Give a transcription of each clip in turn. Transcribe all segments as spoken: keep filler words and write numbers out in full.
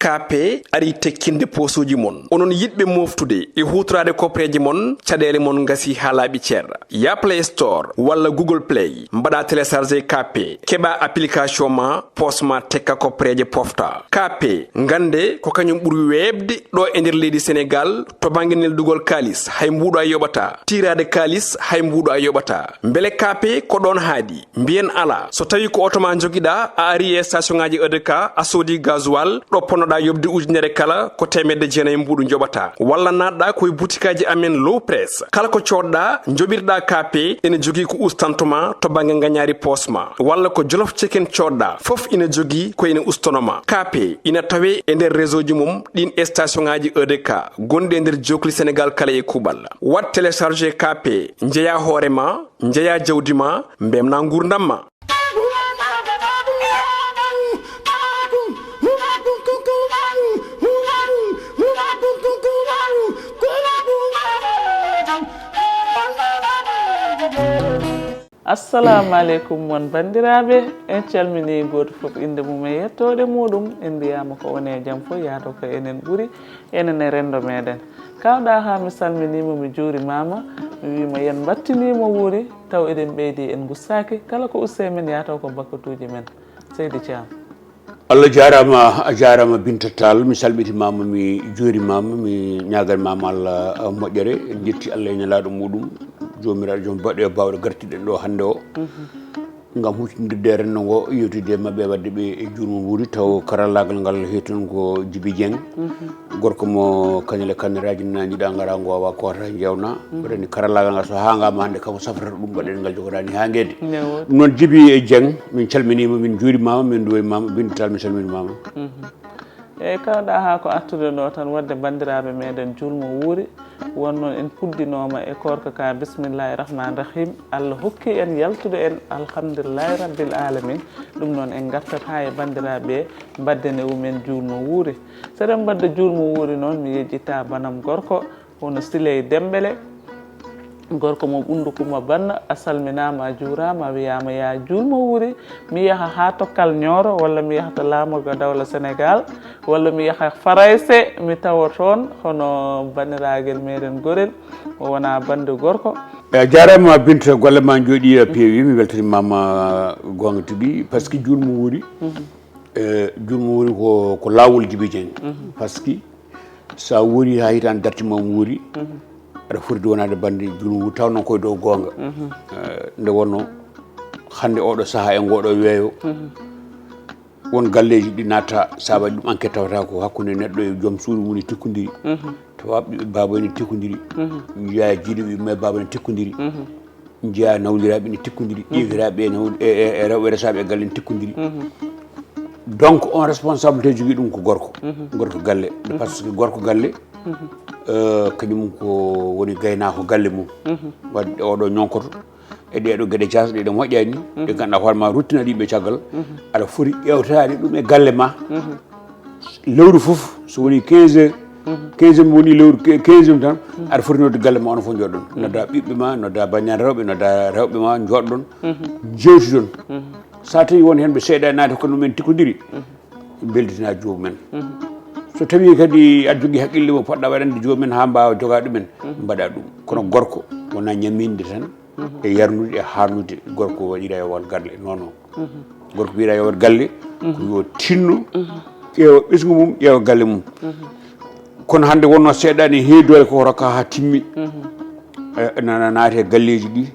K P ari tekkinde poosuuji mon. Onon yiɗɓe mooftude e huutoraade kopreeje mon, caɗeele mon ngasi haa laaɓi cer. Ya Play Store walla Google Play, mbaɗa télécharger K P, keɓa application ma, poos ma tekka kopreeje pofta. K P, ngannde ko kañum ɓuri weeɓde ɗo e nder leydi Senegaal to bannge neldugol kaalis, hay mbuuɗo a yoɓata. Tiiraade kaalis, hay mbuuɗo a yoɓata. Mbele K P ko ɗoon haaɗi? Mbiyen alaa. So tawii ko oto ma njogiɗaa, a ari e station ŋaaji E D K, a soodi gasoil, ɗo ponnoɗaa yoɓde ujunere kala, ko teemedde jeenayi mbuuɗu njoɓataa. Walla naatɗaa ko e butikaaji amen Low Press. Kala ko coodɗaa, njoɓirɗaa K P, ene jogii ko ustanto ma to bannge ngañaari poos ma. Walla ko Jolof Chicken coodɗaa, fof ina jogii ko ene ustono ma. K P ina tawee e nder réseau ji mum ɗin e station ŋaaji E D K gonɗi e nder jookli Senegaal kala e kuuɓal. Waɗ télécharger K P, njeyaa hoore ma, njeyaa jawdi ma, mbemnaa nguurndam ma. Assalamu aleykum mon banndiraaɓe, en calminii gooto fof innde mum e yettoode muɗum, en mbiyaama ko woni e jam fof yahata ko enen ɓuri, enen e renndo meɗen. Kawɗa haa mi salminiima, mi juurimaama, mi wiima yen mbattiniimo wuuri, taw eɗen ɓeydi en ngustaaki, kala ko usti e men yahata ko bakkatuuji men. Seydi Caam. Allah jaaraama, a jaaraama Binta Tall, mi salmitimaama, mi juurimaama, mi ñaaganimaama Allah moƴƴere. En njetti Allah e nelaaɗo muɗum, joomiraaɗo joom baɗɗo e baawɗe gartiɗen ɗo hannde o. Ngam huutindirde e renndo ngo, yewtidde e maɓɓe, waɗde ɓe e juurmo wuuri, taw karallaagal ngal heewi toon ko Jibi Jeŋ. Gorko mo kañal e kanniraaji nanjiɗa ngara ngo wawa koota jewna. Waɗani karallaagal ngal so haangama hannde kanko safrata ɗum, mbaɗen ngal jogoɗani haa ngeedi. Ɗum noon Jibi e Jeŋ, min calminiima, min njuurimaama, min nduwaymaama, Binta Tall, min salminimaama. Eyyi, kawɗa haa ko artude ɗo tan, waɗde banndiraaɓe meɗen juulmo wuuri, won noon en puɗɗinooma e koorka ka, bismillahi rahmani rahim, Allah hokki en yaltude en alhamdulillahi rabbil alamin. Ɗum noon en ngartat haa e banndiraaɓe, mbaɗden e mumen juulmo wuuri. Seɗen mbaɗda juulmo wuuri noon, mi yejjita banam gorko, hono Siley Dembele, gorko mo Ɓunndu Kumba Banna, a salminaama, a juuraama, a wiyaama ya juulmo wuuri, mi yaha haa to Kal Ñooro, walla mi yaha to laamorgo dawla Senegaal, walla mi yaha Farayse, mi tawa toon hono banndiraagal meɗen gorel, o wona bannde gorko. A jaaraama Binta, golle ma njooɗi, a peewi, mi weltanimaama goonga tigi, par ce que juulmo wuuri, eh, juulmo wuuri ko, ko laawol Jibi Jeŋ, par ce que so a wuuri haa hitaande dartima wuuri, aɗa foti wonande bannde juulmo wuuri, taw noon koye dow goonga. Eh, nde wonno hannde oɗo sahaa e ngoɗo weeyo, won galleeji ɗi natta, sabaji ɗum enquête tawata ko hakkunde neɗɗo e joom suudu mum ne tikkodiri, tawa ɓiɓɓe baaba ne tikkodiri, njiya jiiduɓe yumma e baaba ne tikkodiri, njiya nawdiraaɓe ne tikkodiri, ƴeewiraaɓe e naw- e- e- e rewɓe resaaɓe e galle ne tikkodiri. Donc on responsabilité jogii ɗum ko gorko, gorko galle, par ce que gorko galle, euh, kañum ko woni gaynaako galle mum. Waɗde oɗo ñonkoto e ɗeɗo geɗe jasɗe ɗe moƴƴani, ɗe ganduɗa hoore ma ruttina ɗiɓe caggal, aɗa foti ƴewtaade ɗum e galle ma. Lewru fof so woni quinze heures, quinze heures woni lewru, quinze heures tan, aɗa foti nodde galle ma, onon fof jooɗon, nodda ɓiɓɓe ma, nodda banndiraaɓe rewɓe, nodda rewɓe ma, jooɗon, jewtidon. So tawi won hen ɓe seeɗa naati ko ɗumen tikkodiri, belditina joomum en. So tawi kadi aɗa jogii haqqille mo poɗɗa waɗande joomum en haa mbaawa jogaade ɗumen, mbaɗa ɗum. Kono gorko wona ñaminde tan e yarnude e haarnude. Gorko waɗira yo waɗ galle, non non. Gorko wiyata yo waɗ galle, ko yo tinno, ƴeewa ɓesngu mum, ƴeewa galle mum. Kono hannde wonno seeɗaani heewi doole ko rokka haa timmi. Eh, na- na- naate e galleeji ɗi,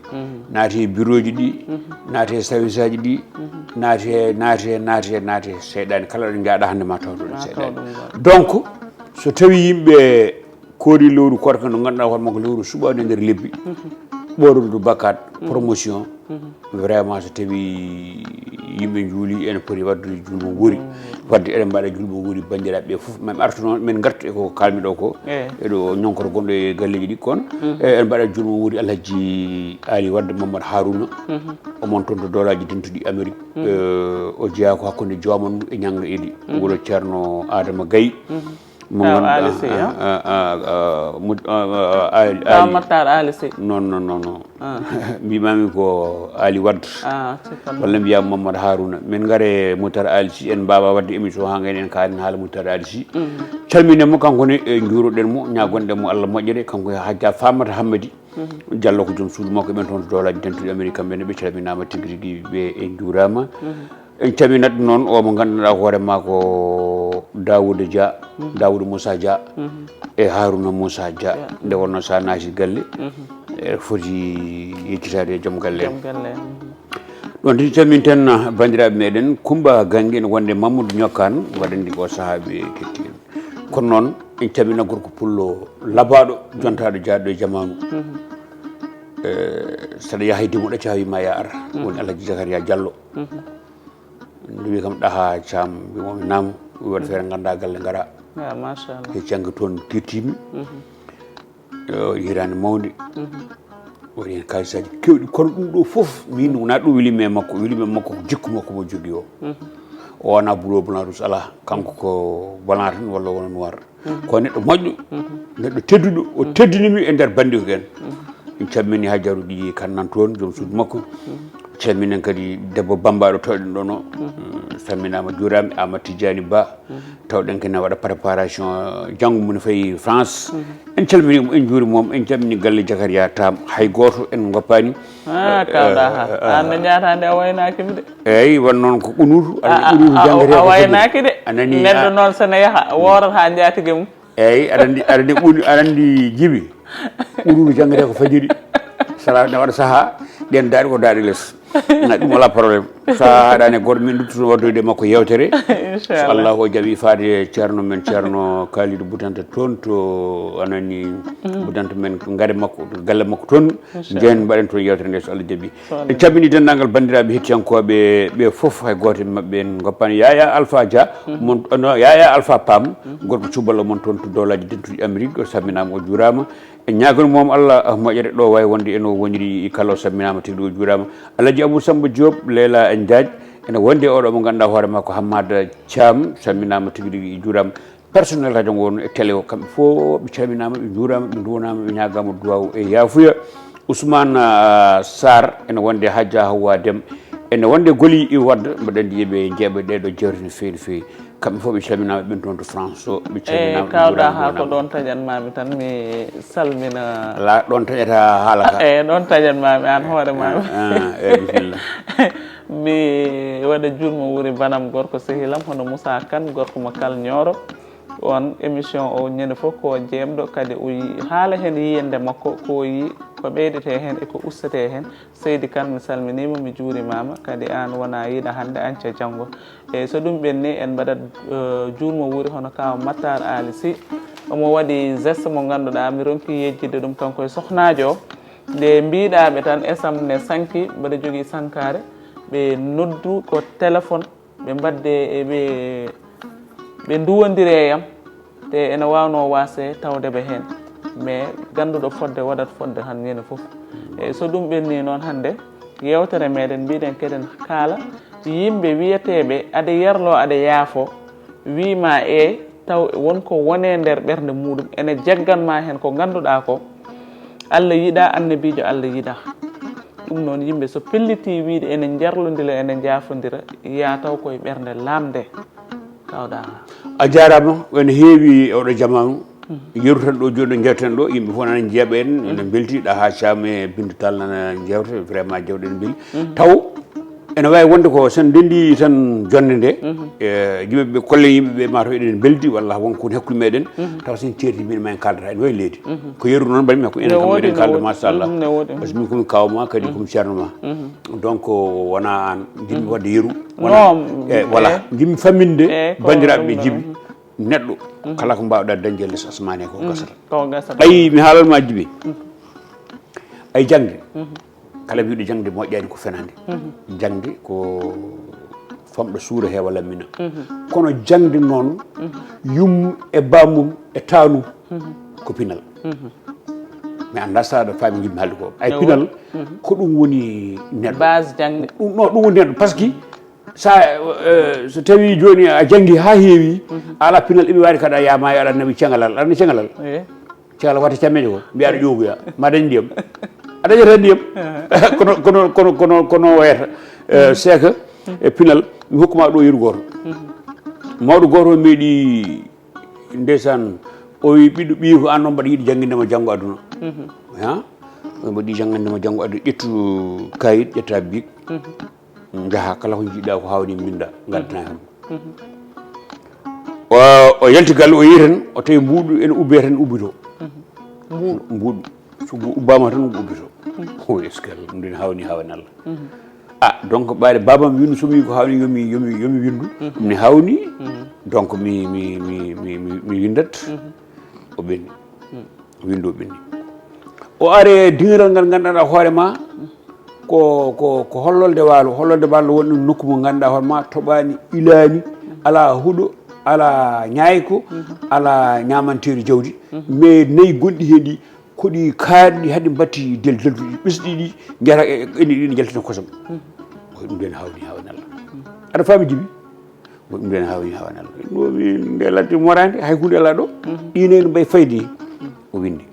naate e birooji ɗi, naate e sawisaaji ɗi, naate naate naate naate seeɗaani kala ɗo njaaɗa hannde ma taw ɗon seeɗaani. Donc so tawi yimɓe koori lewru koorka ndu ngannduɗaa hoore makko lewru suɓaani e nder lebbi, ɓoorordu bakkat, promotion, vraiment so tawi yimɓe njuuli ene poti waɗde juulmo wuuri. Wadde eɗen mbaɗa juulmo wuuri banndiraaɓe ɓe fof, min artu noon min ngartu e ko kaalmi ɗo ko, eɗo ñonkoto gonɗo e galleeji ɗi kon. Eɗen mbaɗa juulmo wuuri Alhaji Ali Wadde Mamadou Haruna, omon toon to doolaaji dentuɗi Amérique. O jeyaa ko hakkunde joomon e ñannga idi, wuro Ceerno Adama Gaye. Mo Taw ngannduɗaa, Aali Sey, ah, ah? Ah, ah, ah, mo, ah, ah, ah, Aali, Taw Aali. Mattar Aali Sey. Non, non, non, non. Ah. Mbimami ko Aali Wad. Ah, c'est pas Walla mbiya Mamadou Harouna. Min ngare Moutar Aali Sey, en mbawa wadde émission ha ngayni en kaalen haala Moutar Aali Sey. Mhm. Calminen mo, kanko ne, e njuuroɗen mo, ñaagonɗen mo Allah moƴƴere, kanko e Hajja Famata Hammadi. Mhm. Diallo ko joom suudu makko, ɓen toon to Dowlaaji Dentuɗi Amérique, kamɓe ne ɓe calminaama tigi rigi, ɓe en njuuraama. Mhm. En calminat noon o mo ngannduɗaa hoore maa ko Daouda Dia, Mhm. Daouda Moussa Dia, Mhm. e Harouna Moussa Dia. Dia. Nde wonnoo so a naati galle, Mhm. e foti yettitaade e joom galle en. Joom galle en. Mhm. Ɗoon tigi calminten banndiraaɓe meɗen Kumba Gangi, ene wonde Mamadou Ñokkaan, waɗandi o sahaa ɓe ketti en. Kono noon, en calmina gorko pullo labaaɗo, jontaaɗo jaaɗo e jamaanu. Mhm. Eh, saɗa yaha e dimo ɗacca haa wiima ya ar. Mhm. Woni Alhaji Zakaria Diallo. Mhm. Nde wi kam ɗaha Caam, mbimomi naam, wi waɗa feere ngannda galle ngara. Ya, machallah. He jannga toon kirtimi. Mhm. Yo hiraande mawnde. Mhm. Waɗi heen kaalisaaji keewɗi, kono ɗum ɗo fof, min wonaa ɗum weli men makko, weli men makko ko jikku makko mo jogii o. Mhm. O wonaa bleu, blanc, rouge, alaa. Kanko ko blanc tan walla wona noir. Mhm. Ko neɗɗo moƴƴo, Mhm. neɗɗo tedduɗo, o Mhm. teddini mi e nder banndiraaɓe en. Mhm. En calmini Hajjaru ɗi kan nan toon, joom suudu makko. Mhm. Calminen kadi debbo Bambaɗo tawɗen ɗon o. Mhm. Mm, salminaama, juuraama, Amadou Tidiani Ba. Mhm. Tawɗen kene waɗa préparation, eh, janngo mum fayi France. Mhm. En calmini mo, en njuurima mo, en calmini galle Zakaria Tam. Hay gooto en ngoppaani. Ah, kawɗa ha. Eh, eh, An no ñaataande a waynaaki mi de. Eeyi, won noon ko ɓunuutu. A, a, a, a waynaaki de. A nani, neɗɗo a- noon so ne yaha, woorata haa njaatige mum. Eeyi, aɗa anndi, aɗa anndi ɓuni, aɗa anndi Jibi. Ɓunuutu janngata ko fajiri. Sala ne waɗa saha, ɗen daaɗe ko daaɗe les. Na ɗum alaa problème. Sa haɗaani e goto, min duttuto waddoyde makko yewtere. Inchallah. So Allah o jaɓi faade Ceerno men, Ceerno Kalidou Boutanta toon to, a nani, Boutanta men, to galle makko, to galle makko toon. Inchallah. Njehen mbaɗen toon yewtere nde so Allah jaɓi. Inchallah. En calmini denndaangal banndiraaɓe hettiyankooɓe ɓe fof, hay gooto e maɓɓe en ngoppaani. Yaya Alpha Dia, mon, no, Yaya Alpha Pam, gorko cuballo mon toon to Dowlaaji Dentuɗi Amérique, o salminaama, o juuraama. En ñaaganii mo Allah, ah, moƴƴere ɗo wayi wonde eno woniri kala, o salminaama tigi, o juuraama. Alhaji Abou Samba Diop, Leila Ndiaye, ene wonde oɗo mo ngannduɗaa hoore makko Hammada Thiam, salminaama tigi rigi, juuraama. Personnel radio ngo won e télé o, kamɓe fof ɓe calminaama, ɓe njuuraama, ɓe nduwanaama, ɓe ñaagaama duwaaw e yaafuya. Ousmane, ah, Sarr, ene wonde Hajja Hawwa Dem, ene wonde Goli i Wadda, mbaɗa anndi yeɓe njeeɓa ɗeɗo jewte no feewi, no feewi. Kamɓe fof ɓe calminaama, ɓen toon to France o, ɓe calminaama, ɓe njuuraama, ɓe njuuraama. Eyi, kawɗa ha ko ɗoon taƴan maami tan, mi salmina. Ala ɗoon taƴata haala ka. Eyi, ɗoon taƴan maami, an hoore maami. Ah, ah, eyi, bisimilla. Mi waɗa juurmo wuuri banam gorko sehilam, hono Moussa Kane, gorko mo Kal Nioro. On émission o ñande fof ko jeemɗo, kadi o yi-, haala heen yiyannde makko, ko o yi-, ko ɓeydetee heen e ko ustatee heen. Seydi Kane, mi salminiima, mi juurimaama, kadi aan wonaa yiɗa hannde, añca janngo. Eyi, so ɗum ɓenni, en mbaɗat, eh, juurmo wuuri hono Kaaw Mattar Aali Sy. Omo waɗi geste mo ngannduɗaa, mi ronki yejjitde ɗum kanko e sohnaajo o. Nde mbiɗaa ɓe tan, esam ne sanki, mbaɗa jogii sankaare, ɓe noddu ko téléphone. Ɓe mbaɗde e ɓe, ɓe nduwondiri e yam, te ene waawnoo waasde tawde ɓe heen. Mais gannduɗo fodde waɗat fodde tan ñande fof. E so ɗum ɓenni noon hannde, yewtere meɗen mbiɗen keɗen kaala yimɓe wiyeteeɓe aɗa yerlo, aɗa yaafo, wii ma eey, taw won ko woni e nder ɓernde muɗum, ene jaggan ma heen ko ngannduɗaa ko Allah yiɗaa, annabiijo Allah yiɗaa. Ɗum noon, yimɓe so pellitii wiyde ene njarlondira, ene njaafondira, yaa taw koye ɓernde laamnde, kawɗa ha. A jaaraama, ene heewi oɗo jamaanu. Mhm. Yeru tan ɗo, jooni ɗo njewten ɗo, yimɓe fof nana njeeɓa en, ene mbelti, ɗa ha Caam e Binta Tall nana njewta, vraiment jewɗe ene mbeli. Mhm. Taw ene waawi wonde ko so en ndenndi tan jonnde nde, mhm, e yimɓe ɓe, kolle yimɓe ɓe, maa taw eɗen mbeldi walla won ko woni hakkunde meɗen, mhm, taw so en ceerti min ma en kaaldata, ene waawi leydi. Mhm. Ko yeru noon mbaɗmi hakkunde enen kam, eɗen kaalda, machallah. Mhm, ne woodi, mhm. Parce que min komi kaaw ma, kadi, mhm, komi ceerno ma. Mhm. Donc, wona an, njiɗmi, mhm, waɗde yeru, wona, non, e, voilà, eh, njiɗmi famminde, eh, ko banndiraaɓe ɓe, ɗum ɗo, jibi. Mhm. Neɗɗo, mhm, kala ko mbaawɗa dañde e les asmaane ko, mhm, gasata. Ko gasata. Ayi, mi haalan ma, jibi. Mhm. Ayi, jaŋde. Mhm. Kala wiiɗo jaŋde moƴƴaani ko fenaande. Mhm. Jaŋde ko famɗa suura heewa lammina. Mhm. Kono jaŋde noon, mhm, yummum e bammum e taanum, mhm, ko pinal. Mhm. Mi anndaa so aɗa faami njiɗmi haalde ko. Ay, pinal, mhm, ko ɗum woni neɗɗo. Base jaŋde. Ɗum, non, ɗum woni neɗɗo, parce que Sa eh, so tawi joni a jangi ha heewi, a ala pinal, iɓe wawi kada yama aɗa nawi ceŋalal, aɗa nawi ceŋalal. Ceŋalal wata cammeje ko mbiya aɗa ƴogoya ma dañ ndiyam. A dañata ndiyam. Kono kono kono kono kono wayata. Eh, c'est que e pinal mi hokkuma ɗo yeru goto. Mawɗo goto meeɗi ndeysaan, o wi ɓiɗɗo ɓiyi ko an noon mbaɗa yiɗi jannginde ma janngo aduna. Ha? Mbaɗi jannginde ma janngo aduna, ƴettu kayit, ƴetta bik. Njaha kala ko jiɗɗa ko hawni mbinda, ngaddanaa hen. O o yalti galle, o yehi tan, o tawi mbuuɗu ene ubbe tan, ubbito. Mbuuɗu. Mbuuɗu so ngu ubbama tan ngu ubbito. O est-ce que ɗum ɗen hawni hawa nalla. Ah, donc ɓaade babam windu somi ko hawni yomi yomi yomi windu. Ne hawni. Donc mi mi mi mi mi- mi windat. O ɓenni. Windu o ɓenni. O are dingiral ngal gandanɗa hoore ma ko ko ko hollolde waalo, hollolde waalo woni ɗum nokku mo ganduɗa hoore ma toɓani, ilani, ala huɗo, ala ñayko, ala ñamanteeri jawdi. Mais nayi gonɗi hen ɗi koɗi kaɗɗi haɗi mbatti del deltuɗi ɓesɗi ɗi, jara eni ɗi jaltina kosam. Ko ɗum den hawni hawa nalla. Aɗa faami jibi? Ko ɗum den hawni hawa nalla. Ɗomi nde ladde morande hay hunde ala ɗo. Ɗi nayno mbay fayde. O windi.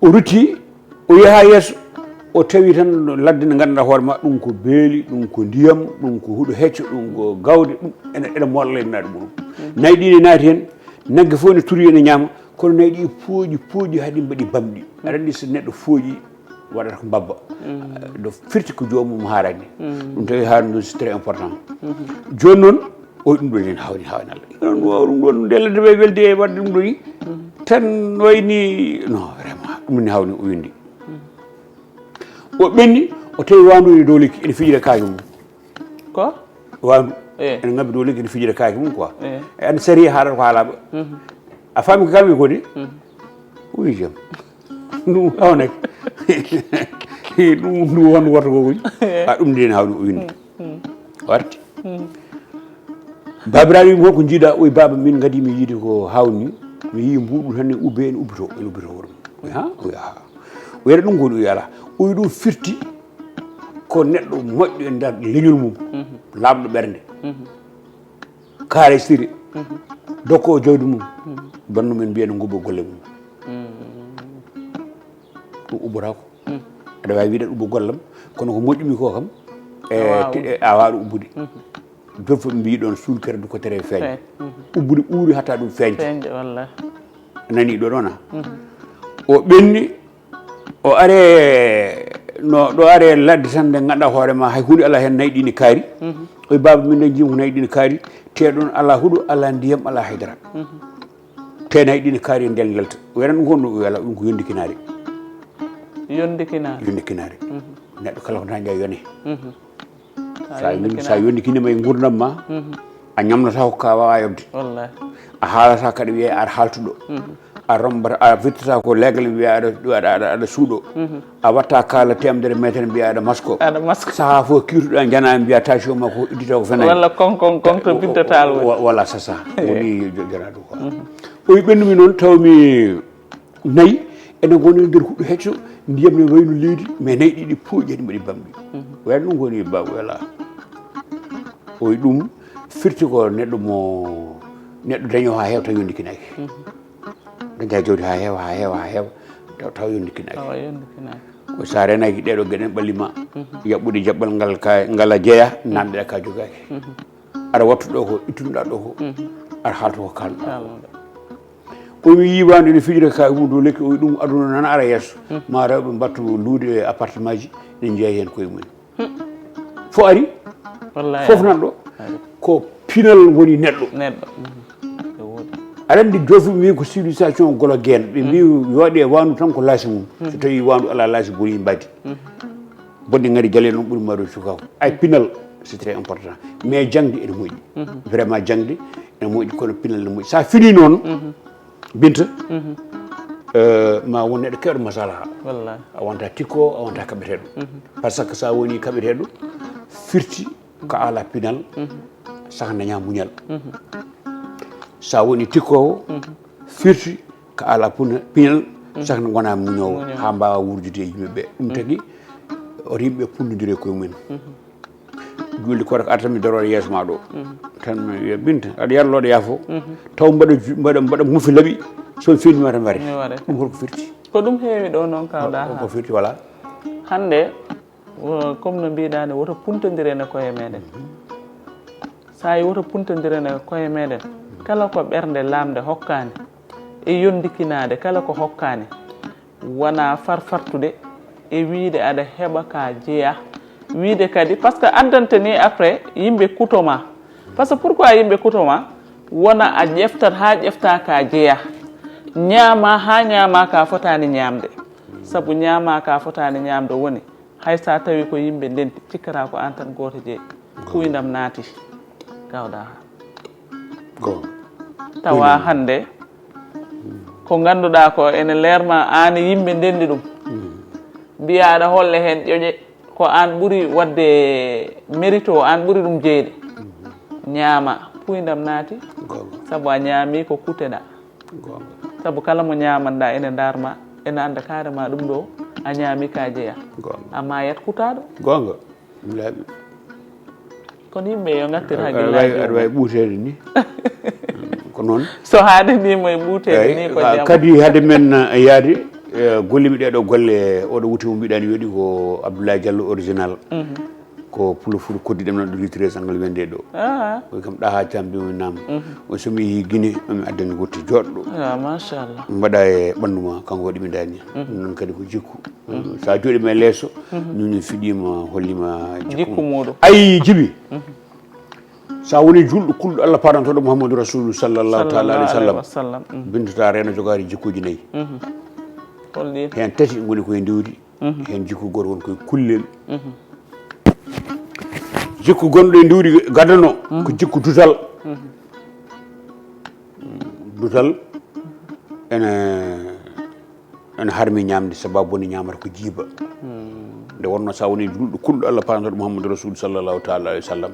O rutti, o yaha yeeso, o tawi tan ladde nde ganduɗa hoore ma ɗum ko beeli, ɗum ko ndiyam, ɗum ko huɗo hecco, ɗum ko gawde, ɗum ene ene molla e naɗa muɗum. Nayi ɗi ne naati hen. Nagge fof ne turi ene ñaama, kono nayi ɗi pooƴi pooƴi haɗi mbaɗi bamɗi. Aɗa andi so neɗɗo fooƴi waɗata ko mbabba. No firti ko joomum haarani. Ɗum tawi haarani ɗum c'est très important. Joni noon o ɗum ɗo nen hawni hawnal. Ɗum ɗo ɗum ɗo nde ladde ɓe welde e waɗde ɗum ɗo ni. Tan wayni non vraiment ɗum ne hawni o windi. O ɓenni, o tawi wandu ene dow lekki ene fijira kaake mum. Ko? Wandu. Ene ngabbi dow lekki ene fijira kaake mum quoi. E an sari haalata ko haalaɓe. A faami ko kalmi ko de? Wi jam. Ɗum hawnak. Ɗum ɗum won woto ko woni. A ɗum ndin hawni o windi. Warti. Babiraɗo wimo ko jiiɗa o wi baba min gadi mi yiide ko hawni. Mi yii mbuɗu tan ne ubbe en ubbito en ubbito wurum. Ha o wi aha. O wiyata ɗum ko ɗum ala o wi ɗum firti. Ko neɗɗo moƴƴo e nder leñol mum. Laaɓɗo ɓernde. Kaare siri. Dokko o jawdi mum. Bannu men mbiya no ngubba golle mum. Ɗum ubbotako. Aɗa wawi wiɗa ɗum gollam. Kono ko moƴƴumi ko kam e a wawa ɗum ubbude. Jofo mbiɗon suulkere du ko tere feeñ. Ubbude ɓuuri hatta ɗum feeñde. Nani ɗo ɗona. O ɓenni. O are no ɗo are ladde tan nde ganduɗa hoore ma hay hunde ala hen nayi ɗi ne kaari. O wi baba min ɗen jim ko nayi ɗi ne kaari. Te ɗon ala huɗo ala ndiyam ala haydara. Te nayi ɗi ne kaari e nden lelta wena ɗum honno o wela ɗum ko yondikinaari. Yondikinaari. Yondikinaari. Neɗɗo kala ko dañɗa yone. Sa yondikinaari sa yondikini ma e gurdam ma. A ñamnata ko ka wawa yobde. A haalata kaɗa wiye aɗa haaltuɗo. A rombata a vittata ko legal wiya aɗa aɗa aɗa suuɗo. A watta kala temedere metere mbiya aɗa masko. Aɗa masko. Saha fof kiwtuɗa jana mbiya tension ma ko iddita ko fenani. Walla konkon kon to bintatal woni. Walla sasa woni jonaɗo quoi. O wi ɓennumi noon tawmi nayi ene goni nder huɗo hecco. Ndiyam ne wayno leydi mais nayi ɗiɗi pooƴi haɗi mbaɗi bamɗi. Wayno ɗum goni ba wela. O wi ɗum firti ko neɗɗo mo neɗɗo daño ha hewta yondikinaaki. Daña jawdi ha heewa ha heewa ha heewa taw taw yondikinaaki. Ko sa renaki ɗeɗo geɗen ɓallima. Yaɓɓude jaɓɓal ngal ka ngala jeeya namɗeɗa ka jogaki. Aɗa wattu ɗo ko ittunoɗa ɗo ko. Aɗa haalta ko kalnoɗa. Ko mi yiwani ene fijira ka mum dow lekki o ɗum aduna nan ara yesso. Ma rewɓe mbattu luude e appartement ji. Ene jeeya hen koye mumen. Fo ari. Fof nan ɗo ko pinal woni neɗɗo. Neɗɗo. Aɗa andi jofu mbi ko civilisation golo gen ɓe mbi yooɗe wandu tan ko laasi mum. So tawi wandu ala laasi boni mbadi. Bonde ngari jale noon ɓuri maro sukaw. Ay pinal c'est très important. Mais jangde ene moƴƴi. Vraiment jangde ene moƴƴi kono pinal ne moƴƴi sa fini noon. Binta. Ma won neɗɗo keewɗo masalaha. A wonta tikko a wonta kaɓeteɗo. Par ce que sa woni kaɓeteɗo firti ka ala pinal. Saka daña muñal. Sa woni tikkowo firti ka ala pinal. Saka gona muñowo ha mbawa wurjude e yimɓeɓe ɗum tagi. Oto yimɓe punnodire koye mumen. Julde koore ko arata mi daro yeeso ma ɗo. Tan mi wiya, Binta, aɗa yarlooɗo yaafo. Taw mbaɗa ju- mbaɗa mbaɗa mufi laɓi. So mi feeñi ma tan mbare. Mi ware. Ɗum holko firti? Ko ɗum heewi ɗo noon, kawɗa. Ko firti, voilà. Hannde, wo- comme no mbiɗa ni, woto puntondiren e koye meɗen. Sa yi woto puntondiren e koye meɗen, kala ko ɓernde lamnde hokkani e yondikinaade kala ko hokkani, wona farfartude e wiide aɗa heɓa ka jeya. Wiide kadi, parce que addante ni après yimɓe kuto ma. Parce que pourquoi yimɓe kuto ma? Wona a ƴeftat ha ƴefta ka jeya. Ñaama ha ñaama ka fotani ñaamde. Sabu ñaama ka fotani ñaamde woni, hay sa tawi ko yimɓe ndenti, cikkata ko an tan gooto jeyi. Kuyndam naati. Kawɗa ha. Goonga. Tawa hannde ko ngannduɗaa ko ene leerma, aan e yimɓe ndenndi ɗum. Mbiya aɗa holle heen ƴoƴe, ko aan ɓuri waɗde mérite o, aan ɓuri ɗum jeyde. Ñaama, puuyndam naati. Goonga. Sabu a ñaami ko kuteɗa. Goonga. Sabu kala mo ñaamanɗa ene ndaarma, ene annda carrément ɗum ɗo a ñaami ka jeya. Goonga. A maayat kutaaɗo. Goonga. Laaɓi. Kono yimɓe yo ngattir hakkillaaji. Aɗa waawi ɓuuteede ni. Ko noon. So haade ni mo e ɓuuteede ni ko jam. Kadi hade men, eh, yaade, eh, golle mi ɗeɗo golle, oɗo wuti mo mbiɗani weɗi ko Abdoulaye Diallo original. Ko Pulo Fuuta koddi ɗem nan ɗo ritiree sangal wende ɗo. Ko kam ɗaha cambi mo nam. O so mi yehi Guinée, mi addani wotti joɗɗo. Ah, machallah. Mbaɗa e ɓanndu ma, kanko waɗi mi dani. Noon kadi ko jikku. Sa jooɗiima e leeso, nuni fiɗiima, holliima jikku muɗum. Ayi, Jibi. Sa woni julɗo kulɗo Allah, parantoɗo Muhammadu Rasulu sallallahu taala alayhi wa sallam. Binta, ta reeno jogaade jikkuuji nayi. Heen tati ngoni koye ndiwdi, heen jikku gooto woni koye kullel. Jikku gonɗo e ndiwdi gadano ko jikku dutal. Dutal ene ene harmi ñaamde, sababu woni ñaamata ko jiiba. Nde wonno sa woni julɗo kulɗo Allah, parantoɗo Muhammadu Rasul sallallahu taala alayhi wa sallam,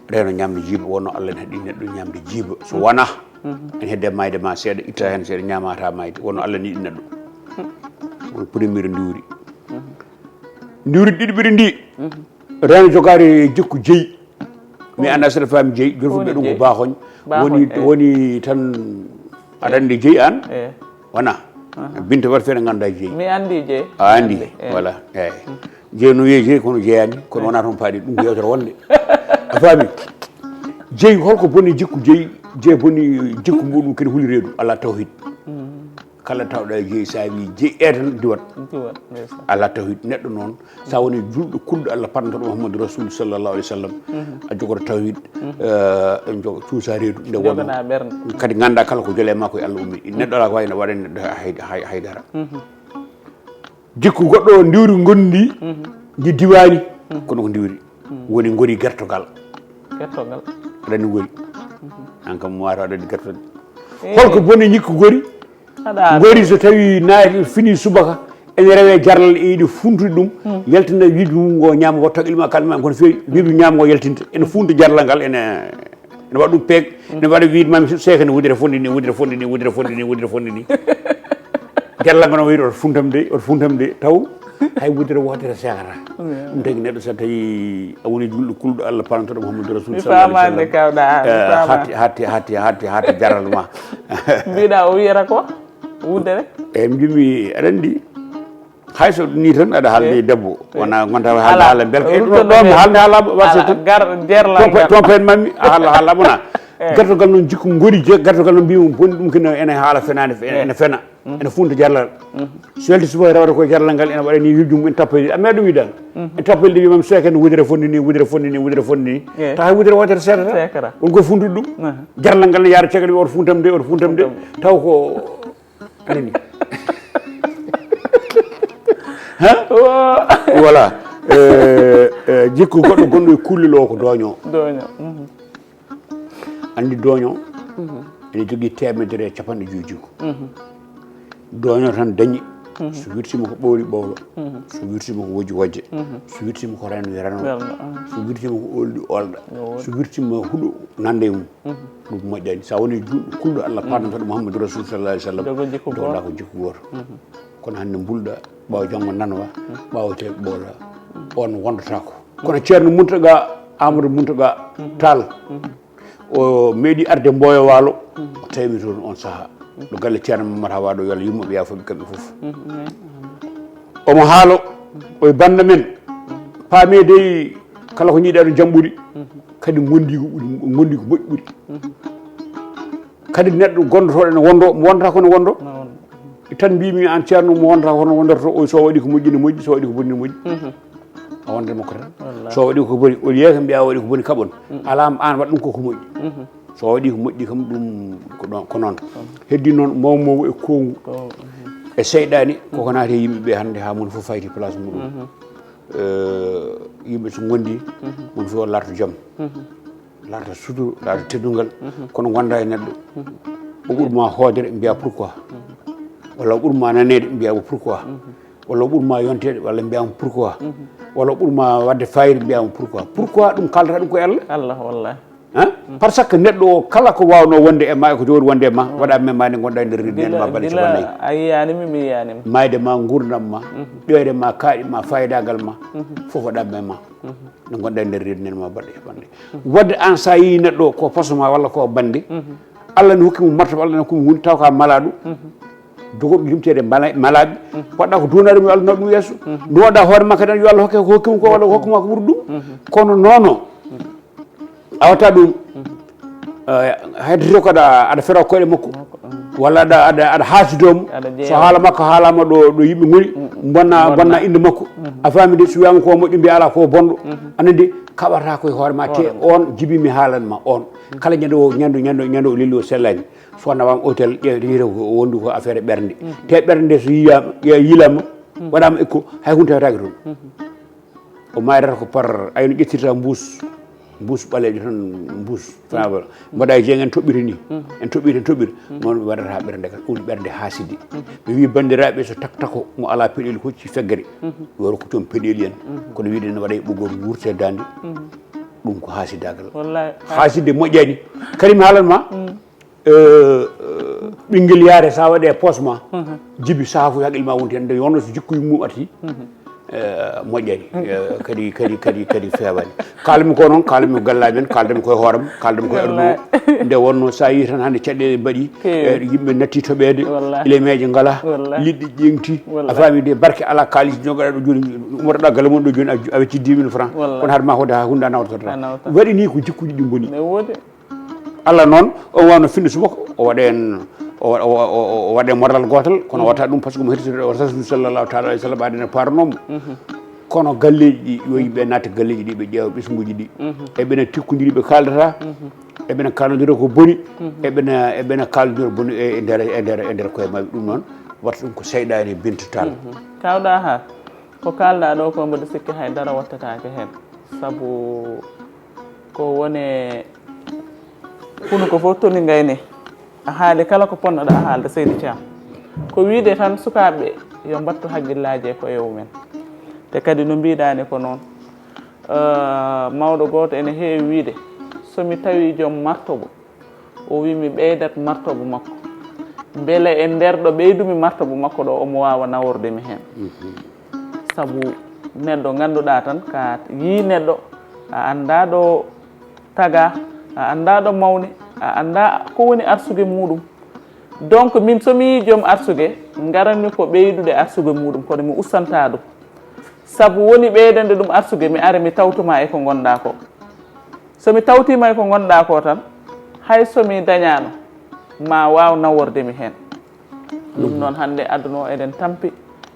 reeno ñaamde jiiba, wonno Allah ene haɗi neɗɗo ñaamde jiiba. So wona, ene hedde mayde ma seeɗa, itta heen seeɗa, ñaamata mayde, wonno Allah ene yiɗi neɗɗo. Woni premier ndiwri. Ndiwri ɗiɗiɓiri ndi, reeno jogaade jikku jeyi. Mi annda so ɗa faami jeyi, joni fof ɓe ɗum ko baahoñ. Woni, woni tan aɗa anndi jeyi aan? Wona. Binta, waɗ feere ngannda jeyi. Mi anndi jeyi. A anndi, voilà. Eeyi. Jeyi no wiye jeyi, kono jeyaani, kono wona toon paaɗi, ɗum ko yewtere wonde. A faami? Jeyi, holko boni jikku jeyi? Jeyi boni jikku muɗum kene huli reedu, alaa tawhid. Kala tawɗa e jeyi, sa wi jeyi e tan diwat. Diwat, ndeysaan. Alaa tawhid. Neɗɗo noon, sa woni julɗo kulɗo Allah, parantoɗo Muhammadu Rasul sallallahu alayhi wa sallam, a jogoto tawhid, eh, en jogo cuusa reedu nde wonno. Jogana ɓernde. Kadi ngannda kala ko jole ma ko e Allah ummi. Neɗɗo alaa ko wawi waɗa neɗɗo hay, hay, hay dara. Jikku goɗɗo o ndiwri gondi ndi diwani, kono ko ndiwri. Woni ngori gertogal. Gertogal. Aɗa anndi ngori. An kam mi wata aɗa anndi gertogal. Holko boni jikku ngori? Ngori so tawi naati fini subaka, ene rewe jarlal e yiɗi funtude ɗum, yaltina wiɗdu mum ngo ñaama ngo tagɗi ma kalma, kono fewi wiɗdu ñaama ngo yaltinta. Ene funta jarlal ngal, ene, ene waɗa ɗum peeg, ene waɗa wiide ma mi seeka ne wudira fonde ni, wudira fonde ni, wudira fonde ni, wudira fonde ni. Jarlal ngal no wiide oto funtam de, oto funtam de, taw hay wudira wootere seekata. Ɗum tagi neɗɗo so tawi a woni julɗo kulɗo Allah, parantoɗo Muhammadu Rasul sallallahu alayhi wa sallam. Mi faamaani kawɗa, mi faamaani. Hatti, hatti, hatti, hatti, hatti jarlal ma. Mbiɗa o wiyata ko? Wuddere? Eyi, mbimi, aɗa anndi, hay so ɗum ni tan aɗa haalde e debbo, wona gonta haalde haala belka. E ɗum ɗo mi haalde haala wasata. Toon payat mammi, a haala haala bona. Gartogal noon jikku ngori je, gartogal noon mbimi boni ɗum kene ene haala fenaande, ene fena. Ene funta jarlal. So yalti subaka rewata koye jarlal ngal ene waɗa ni wiɓde mum, ene tappa e ɗiɗi. A meeɗa ɗum wiɗal? Ene tappa e ɗiɗi, mbiyam seeka ene wudira fonde ni, wudira fonde ni, wudira fonde ni. Tawa hay wudira wootere seedata. Won koye funtude ɗum. Jarlal ngal ne yaara caggal wiya oto funtam de, oto funtam de. Taw ko anani. Ha? Voilà. Eh, eh, jikku goɗɗo gonɗo e kullel o ko dooño. Dooño. Anndi dooño ene jogii teemedere e capanɗe joyi jikku. Dooño tan dañi, so wirtiima ko ɓowli ɓowla, so wirtiima ko wojji wojja, so wirtiima ko reno yo reno, so wirtiima ko oolɗi oolɗa, so wirtiima huɗo nannda e mum. Ɗum moƴƴani. So a woni julɗo kulɗo Allah, parantoɗo Muhammadu Rasul sallallahu alayhi wa sallam, jogoɗa ko jikku gooto. Kono hannde mbulɗa, ɓaawo janngo nanwa, ɓaawo te ɓoola, on wondataako. Kono Ceerno Muntaga Amadou Mountaga Tall, o meeɗi arde Mboyo Waalo, o tawi mi toon on sahaa. Ɗo galle Ceerno Mamadou Hawa ɗo, yo Allah yurmo ɓe, yaafo ɓe kamɓe fof. Omo haalo, o e bannda men. Paami dey, kala ko njiiɗaa ɗo jam ɓuri, kadi ngondi ko ɓuri, ngondi ko moƴƴi ɓuri. Kadi neɗɗo gondotooɗo ene wondo, mo wondata ko ne wondo. Tan mbimi an Ceerno, mo wondata ko ne wondorto, o so waɗi ko moƴƴi ne moƴƴi, so waɗi ko boni ne moƴƴi. A wonde makko tan. So waɗi ko boni, o yeeka mbiya o waɗi ko boni kaɓon. Alaa an waɗ ɗum koko moƴƴi. So waɗi ko moƴƴi kam, ɗum ko ɗon, ko noon. Heddi noon mawmawɓe e koongu e seyɗaani, koko naati e yimɓe ɓe hannde haa moni fof fayti place muɗum. Eh, yimɓe so ngondi, moni fof larto jam. Larta sutur, larta teddungal, kono gonda e neɗɗo. O ɓurma hoodere, mbiya pourquoi? Walla o ɓurma nanede, mbiya mo pourquoi? Walla o ɓurma yontede, walla mbiya mo pourquoi? Walla o ɓurma wadde fayida, mbiya mo pourquoi? Pourquoi ɗum kaldata ɗum ko e Allah? Allah, wallahi. Hein? Parce que neɗɗo o, kala ko wawno wonde e ma, e ko jogori wonde e ma, waɗa men ma nde gonɗa e nder rinne ma balɗe capanɗe nayi. A yiyanimi, mi yiyanimi. Mayde ma, gurdam ma, ƴoyre ma, kaaɗi ma, fayidagal ma, fof waɗa men ma. Nde gonɗa e nder reedu nden ma baɗɗo e bande. Wadde an sa yii neɗɗo ko poso ma walla ko bande, Allah ne hokki mo martaba, Allah ne hokki mo hunde taw ka malaɗo. Dogoɗo yimtede mala-, malaɓe. Waɗɗa ko duwanaɗo mo, yo Allah nawɗum yeeso. Nde waɗɗa hoore makka tan, yo Allah hokke ko hokki mo ko walla hokku ma ko ɓuri ɗum. Kono nono, a watta ɗum. Eh, haydete ko aɗa, aɗa fera koyɗe makko. Walla aɗa, aɗa, aɗa haasido mo. So haala makko haalama ɗo, ɗo yimɓe ngoni, bonna, bonna inde makko. A faami de, so wiyama ko moƴƴo, mbiya ala ko bonɗo. Aɗa andi, kaɓata koye hoore ma, te on jibi mi haalan ma on. Kala ñande o, ñande, ñande, ñande o lelli o sellani. So nawama hôtel, ƴeewete, wiyete ko o wondi ko affaire ɓernde. Te ɓernde nde so yiyama, ye-, yilama, waɗama écho, hay hunde tawetake toon. O mayrata ko par, ayno ƴettirta mbuus, mbuus ɓaleejo tan, mbuus, fana wala. Mbaɗa e jeeng en toɓɓita ni, en toɓɓita, en toɓɓita. Noon ɓe waɗata ɓernde kadi, ɗum ɓernde haasidi. Mi wi banndiraaɓe, so taktako mo ala peɗeli hocci feggere, yo rokku toon peɗeli en. Kono wiide ne waɗa e ɓoggol wurte daande, ɗum ko haasidagal. Wallahi. Haaside moƴƴani. Karim haalan ma, eh, eh, ɓinngel yaare sa waɗe e poos ma, jibi saha fof haqqil ma wonti heen, nde wonno so jikkuji mum arti, eh, moƴƴani. Eh, kadi, kadi, kadi, kadi feewani. Kaalmi ko noon, kaalmi ko gallaji men, kaaldami koye hooram, kaaldami koye aduna o. Nde wonno sa yii tan hannde caɗeele mbaɗi, eh, yimɓe natti toɓeede, ilemeeje ngala, liɗɗi ƴeŋti, a faami de, barke ala, kaalis jogaɗa ɗo jooni, ummotoɗa galle mon ɗo jooni, a, a wecci dix mille francs. Kono haade ma hoode ha hunde a nawtotoɗa. Waɗi ni ko jikkuji ɗi mboni. Allah noon, o wawno finde subaka, o waɗa en, o wa-, o wa-, o, o, o waɗa en morlal gootal, kono o watta ɗum par ce que mo heɗitoto o Rasul sallallahu taala alayhi wa sallam, aden e paranomo. Kono galleji ɗi, yo yimɓe natta galleji ɗi, ɓe ƴeewa ɓesnguji ɗi. Eɓena tikkodiri ɓe kaldata, eɓena kaldodira ko boni, eɓena, eɓena kaldodira boni e, e nder, e nder, e nder koye maɓɓe. Ɗum noon, watta ɗum ko seyɗani bintatal. Kawɗa ha, ko kalɗa ɗo ko mboɗo sikki hay dara wattataake heen. Sabu ko wone kunu ko fof toni ngayni. A haali kala ko ponnoɗa a haalde, Seydi Thiam. Ko wiide tan sukaaɓe yo mbattu hakkillaaji e koye mumen. Te kadi no mbiɗani ko noon. Eh, mawɗo gooto ene heewi wiide, so mi tawi joom martobo, o wi mi ɓeydat martobo makko. Mbele e nder ɗo ɓeydumi martobo makko ɗo, omo waawa naworde mi heen. Sabu neɗɗo ngannduɗaa tan, ka yii neɗɗo, a anndaa ɗo tagaa, a anndaa ɗo mawni, a anndaa ko woni arsugue muɗum. Donc, min so mi yii joom arsugue, ngaranmi ko ɓeydude arsugue muɗum, kono mi ustantaa ɗum. Sabu woni ɓeydande ɗum arsugue, mi ara mi tawtuma e ko ngonɗaa ko. So mi tawtiima e ko ngonɗaa ko tan, hay so mi dañaano, ma waaw naworde mi heen. Ɗum noon, hannde aduna o eɗen tampi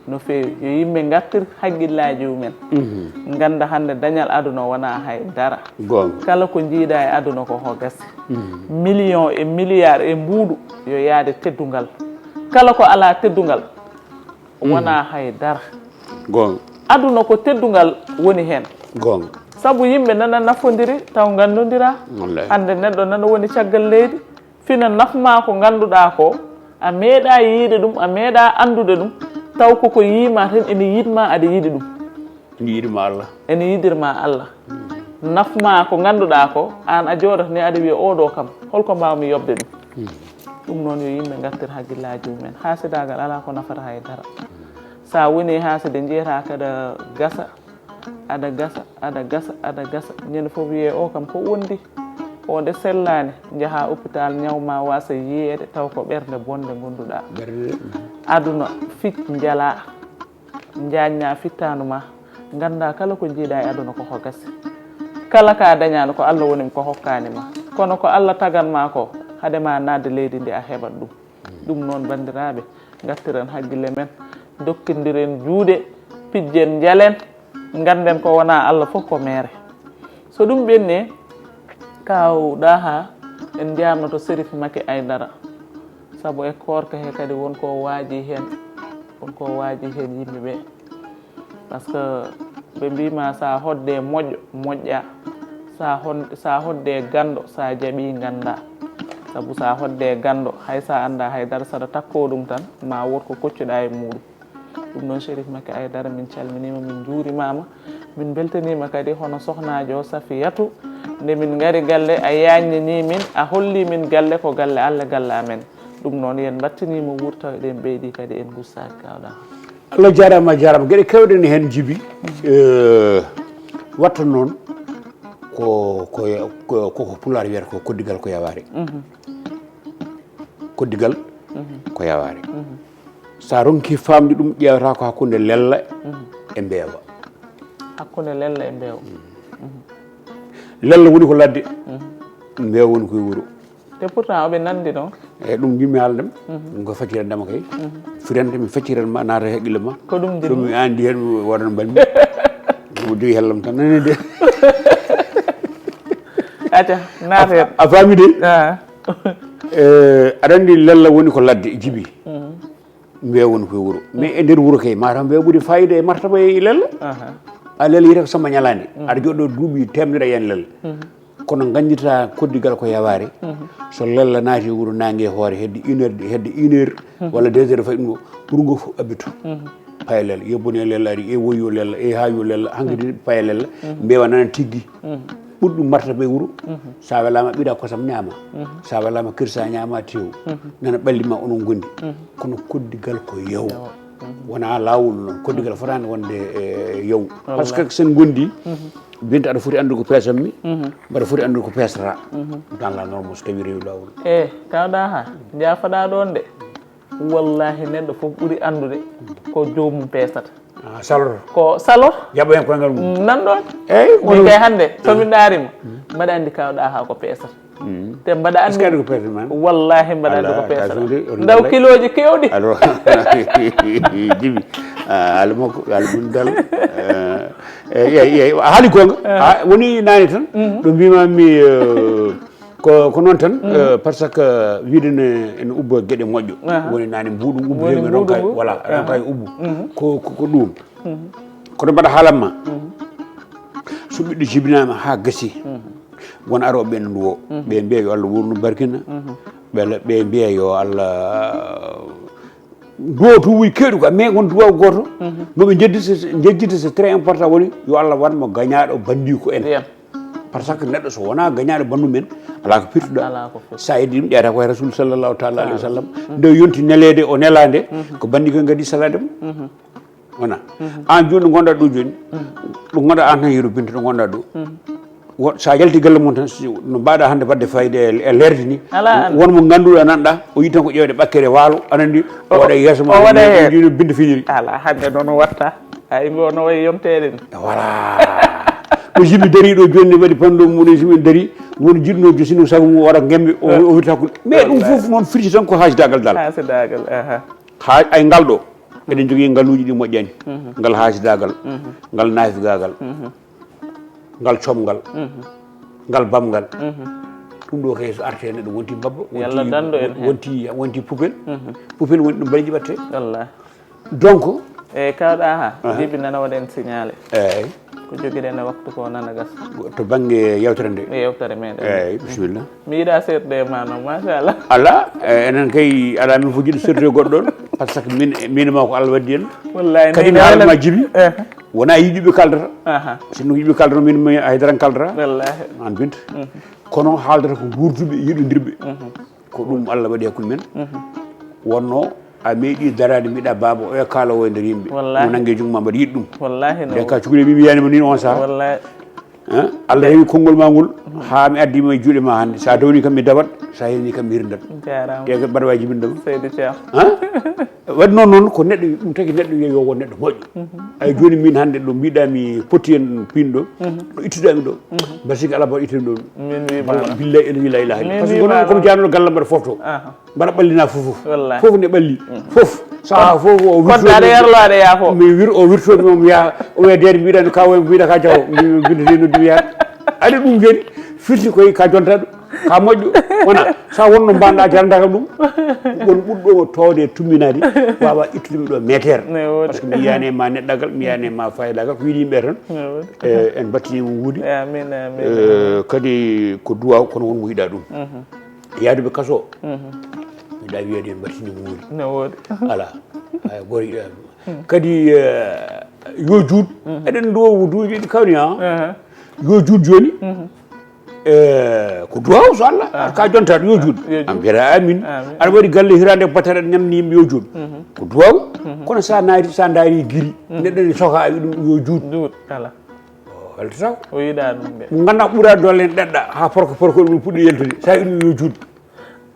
no feewi. Yo yimɓe ngartir hakkillaaji mumen. Ngannda hannde dañal aduna o wonaa hay dara. Goonga. Kala ko njiiɗaa e aduna ko ho gasi. Million e milliard e mbuuɗu yo yaade teddungal. Kala ko alaa teddungal wonaa hay dara. Goonga. Aduna ko teddungal woni heen. Goonga. Sabu yimɓe nana nafondiri taw nganndondiraa. Wallahi. Hannde neɗɗo nana woni caggal leydi. Fina nafmaa ko ngannduɗaa ko, a meeɗaa yiide ɗum, a meeɗaa anndude ɗum, taw koko yiima tan ene yiɗma, aɗa yiɗi ɗum. Ene yiɗma Allah. Ene yiɗirma Allah. Nafmaa ko ngannduɗaa ko, aan a jooɗata ni aɗa wiya, "Oo ɗoo kam, holko mbaawmi yoɓde ɗum?" Ɗum noon yo yimɓe ngartir hakkillaaji mumen. Haasidaagal alaa ko nafata hay dara. So a woni e haaside, njiyataa kaɗa gasa, Aɗa gasa, aɗa gasa, aɗa gasa. Ñande fof wiyee o kam ko wondi. O nde sellaani, njaha hôpital, ñaw ma wasa yiyeede, taw ko ɓernde bonde ngonduɗa. Aduna, fic njala, njañña fittaandu ma, ngannda kala ko njiiɗa e aduna ko ko gasi. Kala ka dañaano ko Allah woni ko hokkaani ma. Kono ko Allah tagan ma ko, hade ma naatde leydi ndi a heɓat ɗum. Ɗum noon, banndiraaɓe, ngattiren hakkille men, dokkindiren juuɗe, pijjen, njalen, ngannden ko wonaa Allah fof ko meere. So ɗum ɓenni, Kaaw Ɗaha, en njaamnoto Serif Maki Aydara, sabu e koorka he kadi won ko waaji heen, won ko waaji heen yimɓe ɓe. Par ce que ɓe mbiima sa hodde moƴƴo, moƴƴa. Sa hon-, sa hodde ganndo, sa jaɓi ngannda. Sabu sa hodde ganndo, hay sa annda hay dara, saɗa takko ɗum tan, ma wot ko koccuɗa e muɗum. Ɗum noon, Chérif Maki Aydara, min calminima, min njuurimama. Min beltanima kadi hono sohnajo Safiyatu. Nde min ngari galle, a yañnini min, a holli min galle ko galle Allah, galle amen. Ɗum noon, yen mbattinimo wuur taw eɗen ɓeydi kadi en gustaki kawɗa. Allah jarama, jarama. Geɗe kewɗe ne hen jibi. Eh, watta noon ko, ko, ko, ko, ko Pulaar wiyata ko koddigal ko yawaare. Koddigal ko yawaare. Sa ronki famde ɗum, ƴeewata ko hakkunde lella e mbeewa. Hakkunde lella e mbeewa. Lella woni ko ladde, mbeewa woni koye wuro. Te pourtant oɓe nandi noon. E ɗum jimmi haaldem. Ɗum ko faccirandema kay. Firante mi facciran ma, naata e haqqille ma. Ko ɗum. So mi andi hen, mi waɗan balmi. Mo jogi hellam tan nani de. Aca, naata hen. A faami de? Ah. Eh, aɗa andi lella woni ko ladde, jibi. Mbeewa woni koye wuro. Mais e nder wuro kay, mataw mbeewa ɓuri fayida e martaba e lella. Aha. A lella yiyata ko samba ñalande. Aɗa joɗɗo duuɓi temedere a yiyan lella. Kono gandita koddigal ko yawaare. So lella naati wuro nangue hoore hedde une heure, hedde une heure walla deux heures fayi ɗum ɗo, wuro ngo fof abbito. Paye lella, yo bone lella ari, e woyo lella, e hayo lella, hankadi paye lella, mbeewa nana tiggi. Ɓuri ɗum martaba e wuro. Sa welama ɓiɗa kosam ñaama. Sa welama kirsa ñaama tew. Nana ɓalli ma onon gondi. Kono koddigal ko yaw. Wona lawol noon. Koddigal fotani wonde e yaw. Par ce que sen gondi, Binta aɗa foti andude ko peesammi, mbaɗa foti andude ko peesata. Dans la norme, so tawi rewi lawol. E, kawɗa ha, jaafaɗa ɗon de. Wallahi, neɗɗo fof ɓuri andude ko joomum peesata. Ah, salor. Ko salor. Jaɓa hen koyngal mum. Nan ɗon. Eyyi, min kay hannde, so min ɗaarima, mbaɗa anndi kawɗa ha ko peesata. Te mbaɗa anndi. Est-ce que ko peesata man? Wallahi, mbaɗa anndi ko peesata. Ndaw kilooji kewɗi. Alors, jibi. Ah, ala makko, ala bundal. Eh, eh, eh, a haali gonga. Ah, woni nani tan. Ɗo mbimami, eh, ko, ko noon tan, eh, par ce que wiide ne ene ubba geɗe moƴƴo. Aha. Woni nani mbuɗu ubbi, woni mbuɗu ronka, ngu. Voilà, ronka e ubbu. Ko, ko, ko ɗum. Kono mbaɗa haalan ma. So ɓiɗɗo jibinama ha gasi. Won aroɓe ɓen nduwo. Ɓe mbiya yo Allah wurnu barkina. Ɓe, ɓe mbiya yo Allah duwaw tun woni keeɗu ka, mais won duwaw goto. Moɓe jeddita, jeddita, c'est très important, woni yo Allah wat mo gañaɗo bandiko en. Par ce que neɗɗo so wona gañaɗo bandum en, ala ko pirtuɗa. Ala ko firti. Sa yeddi ɗum, ƴeewata ko e Rasul sallallahu taala alayhi wa sallam. Nde o yonti neleede, o nelaande, ko bandiko en gadi salade mo. Wona. An joni ɗo gonɗa ɗo joni, ɗo gonɗa an tan, yeru Binta, ɗo gonɗa ɗo. Wo-, sa yalti galle mum tan, si, no mbaɗa hannde wadde fayida e, e leerde ni. Ala an. Won mo ngannduɗa nanɗa, o yiɗi tan ko ƴeewde ɓakkere waalo, aɗa anndi, o waɗa yeeso ma, o waɗa heen. Jino Binta fijiri. Ala, hannde noon o watta. Ay, ngo no wayi yonteede ni. Voilà. Ɗo jibi dari ɗo joni, waɗi panɗo mum, ɗo jibi dari, won jiɗno josino sago mum, o waɗa ngembe, o, o witta hakkunde. Mais ɗum fof noon firti tan ko haasidagal dal. Haasidagal, aha. Ha, ay, ngal ɗo. Eɗen jogii ngaluuji ɗi moƴƴani. Ngal haasidagal, ngal naafigagal, ngal comgal, ngal bamgal. Ɗum ɗo kay so arte neɗɗo wonti babba, wonti, yalla danndo en heen. Wonti, wonti pupel. Pupel woni ɗum mbaɗi jiɓatte. Wallahi. Donc. Eyyi, kawɗa ha, aha, jibi nana waɗen signalé. Eyyi. Ko jogiɗen e waktu ko nana gasa. To bangge yewtere nde. E yewtere meɗen. Eyyi, bisimilla. Mi yiɗa seetude e ma noon, machallah. Ala, eh, enen kay, ala min fof jiɗi seetude e goɗɗo ɗon, par ce que min, min ma ko Allah waddi en. Wallahi, kadi mi haalma jibi, eh, wona yiɗuɓe kaldata. Aha. Sinno yiɗuɓe kaldata, min mi haydara kaldata. Wallahi. An Binta. Kono haaldata ko guurduɓe, yiɗodirɓe. Ko ɗum Allah waɗi hakkunde men. Wonno A meeɗi daraade mbiɗa baaba oya kaala o e nder yimɓe. Wallahi. Mo nangge jungo ma mbaɗa yiɗ ɗum. Wallahi noon. Nden ka cukalel mi wiyani mo ni on saha. Wallahi. Hein? Allah rewi konngol ma ngol haa mi addi ma e juuɗe ma hannde. Sa dawni kam mi dawat, sa hewni kam mi hirdat. Jarama. Ɗe ko mbaɗa wawi jibinde ma. Seydi Thiam. Hein? Waɗi noon noon ko neɗɗo ɗum tagi neɗɗo yo yo won neɗɗo moƴƴo. Ay joni min hannde ɗo mbiɗa mi potti en pinɗo. Ɗo ittuɗami ɗo. Basiki ala mbaɗa ittani ɗo. Min wima. Billahi ila ila ila. Parce que kono komi janoɗo galle mbaɗa fof to. Mbaɗa ɓallina fof fof. Fof ne ɓalli. Fof. Saha fof o wirtoɗo. Koddaɗo yarloɗo ya fof. Mi wir o wirtoɗo mi ya o wiya deede mbiɗa ka o mbiɗa ka jawo. Bindete noddi mi yaade. Aɗa ɗum joni firti koye ka jontaɗo. Ka moƴƴo wona sa wonno mbanɗa jaranta kam ɗum. Won ɓurɗo towde e tumminade wawa ittude mi ɗo meter. Parce que mi yiyani ma neɗɗagal mi yiyani ma fayidagal ko yiɗi yimɓe tan. En battinima wuude. Kadi ko duwaw kono won mo yiɗa ɗum. Yaaduɓe kaso. Miɗa wiyade en mbattini muuri. No woodi. Ala. Ay goto yiɗa ɗum. Kadi eh, yo juut. Eɗen duwowo duuji ɗi kawni ha. Yo juut joni. Eh, ko duwaw so Allah ka jontaɗo yo juut. Yo juut. Am mbiyata amin. Amin. Aɗa waɗi galle hirande battere aɗa ñamni yimɓe yo juut. Ko duwaw. Kono sa naati sa daari giri neɗɗo ne soka a wi ɗum yo juut. Juut ala. O weltata ko. O yiɗa ɗum de. Mo ganduɗa ɓura doole en ɗeɗɗa ha porko porko ɗum puɗɗi yeltude sa wi ɗum yo juut.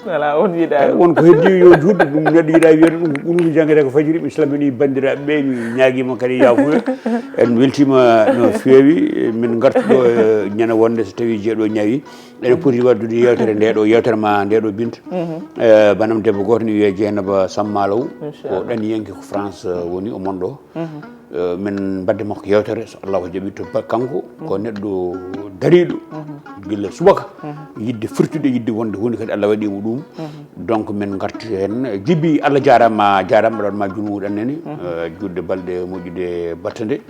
Wala on yiɗa. Won ko heddi yo juut ɗum neɗɗo yiɗa wiyata ɗum ko ɓurmi jangde ko fajiri mi salmini bandiraɓe ɓe mi ñaguima kadi yafuya. En weltima no fewi min gartu ɗo ñande wonde so tawi jeeɗo ñawi. Eɗen poti waddude yewtere nde ɗo yewtere ma nde ɗo Binta. Banam debbo goto ne wiye Dieynaba Sammalow. Ko ɗaniyanke ko France woni o mon ɗo. Min mbadde makko yewtere so Allah jaɓi to kanko ko neɗɗo dariɗo gila subaka yidde firtude yidde wonde hunde kadi Allah waɗimo ɗum. Donc min garti hen jibi Allah jarama jarama ɗon ma junuɗan nani. Judde balɗe moƴƴude battande.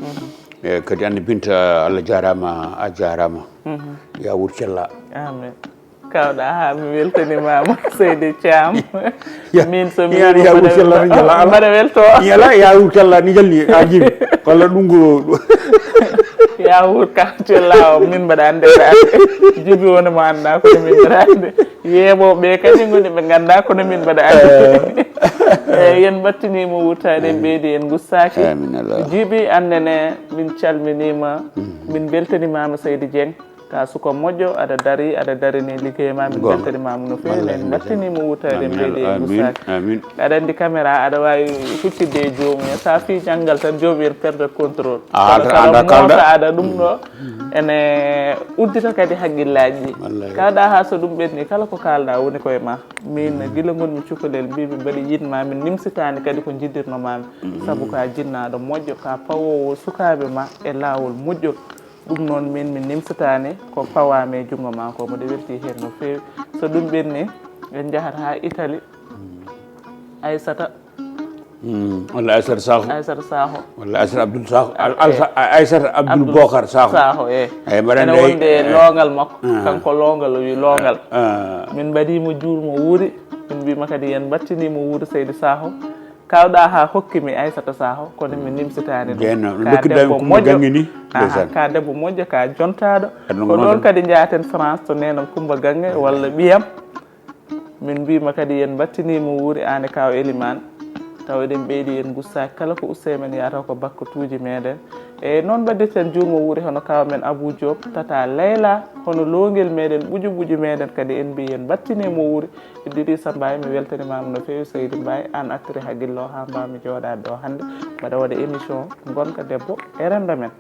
Kadi ande Binta Allah jarama a jarama. Ya wur cella. Amin. Kawɗa ha mi weltanimama seydi Thiam. Min so mi yiyani ya wucalla ni jalla ala. Mbaɗa welto. Yala ya wucalla ni jalni a jimi walla ɗum go. Ya wur ka cella o min mbaɗa ande ɗaɗe jibi wona mo anda kono min mbaɗa ande yeeɓoɓe kadi goni ɓe ganda kono min mbaɗa ande. Eyi yen mbattinima wurtade en ɓeydi en gussaki. Jibi annene min calminima. Min beltanimama seydi Dieng. Ka suka moƴƴo aɗa dari aɗa darini liggey ma min beltanimama no fewi min mbattinima wurtade en ɓeydi en gusaki. Aɗa andi caméra aɗa wawi huccitde e jomum en sa fi janggal tan jomum en perde contrôle. Kono kala mosa aɗa ɗum ɗo ene uddita kadi haqqillaji ɗi. Kawɗa ha so ɗum ɓenni kala ko kalɗa woni koye ma. Min gila gonmi cukalel mbimi mbaɗi yinma min nimsitani kadi ko jiɗirnomami. Saabu ka jinnaɗo moƴƴo ka pawowo sukaɓe ma e lawol moƴƴol. Ɗum noon min mi nimsataani ko pawaami e junngo maa ko mboɗo weltii heen no feewi. So ɗum ɓennii en njahat haa Itali. Aysata. Walla Aysata Sakho. Aysata Sakho. Walla Aysata Abdoul Sakho. Aysata Abdoul Bokar Sakho. Sakho eyi. Eyi mbaɗa ene wonde loongal makko. Kanko loongal o wi loongal. Min mbaɗii mo juur mo wuuri. Min mbiima kadi en mbaɗtinii mo wuuri Seydi Sakho. Kawɗa ha hokki mi Aysata Saho kono mi nimsitani ɗum. Ka debbo moƴƴo. Ka debbo moƴƴo ka jontaɗo. Ko ɗon kadi jaaten France to nenam Coumba Gange walla ɓiyam. Min mbima kadi yen mbattinimo wuuri an e kaw Elimane. Taw eɗen ɓeydi en gussaki kala ko uste men yataw ko bakkatuji meɗen. Eyyi noon mbaɗirten juurmo wuuri hono kaw men Abou Diop tata Leyla hono lowgel meɗen ɓuƴu ɓuƴu meɗen kadi en mbi yen mbattinimo wuuri. Idrissa Mbaye mi weltanimama no fewi seydi Mbaye an attiri haqqillo ha mbawmi joɗade ɗo hande mbaɗa waɗa émission gonka debbo e rendo men.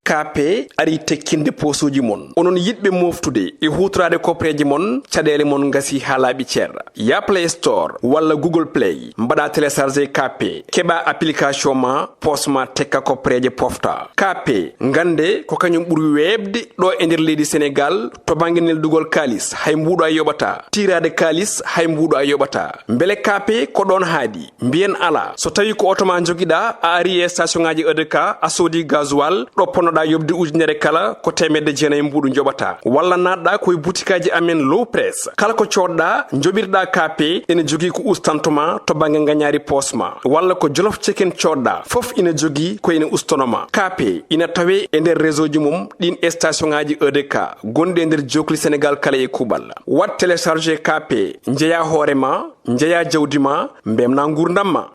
K P ari tekkinde posuji mon. Onon yiɗɓe moftude e hutorade kopreje mon, caɗele mon ngasi ha laaɓi cer. Ya Play Store walla Google Play, mbaɗa télécharger K P, keɓa application ma, pos ma tekka kopreje pofta. K P, gande ko kañum ɓuri weeɓde ɗo e nder leydi Sénégal to banggue neldugol kalis hay mbuuɗo a yoɓata, tirade kalis hay mbuuɗo a yoɓata. Beele K P ko ɗon haadi? Mbiyen ala. So tawi ko oto ma jogiɗa, a ari e station ngaji E D K, a soodi gasoil, ɗo ponnoɗa yoɓde Hedde ujunere kala ko teemedde jeenayi mbuuɗu njoɓata, walla naatɗa ko e butikaaji amen Low Press. Kala ko coodɗa, njoɓirɗa K P, ene jogii ko ustantoma to bannge ngañaari poosma, walla ko Jolof Chicken coodɗa, fof ina jogii ko ene ustanoma. K P ina tawee e nder réseau ji mum ɗin station ŋaaji E D K gonɗi e nder jookli Senegaal kala e kuuɓal. Waɗ télécharger K P, njeyaa hoore ma, njeyaa jawdi ma, mbemna nguurndam ma.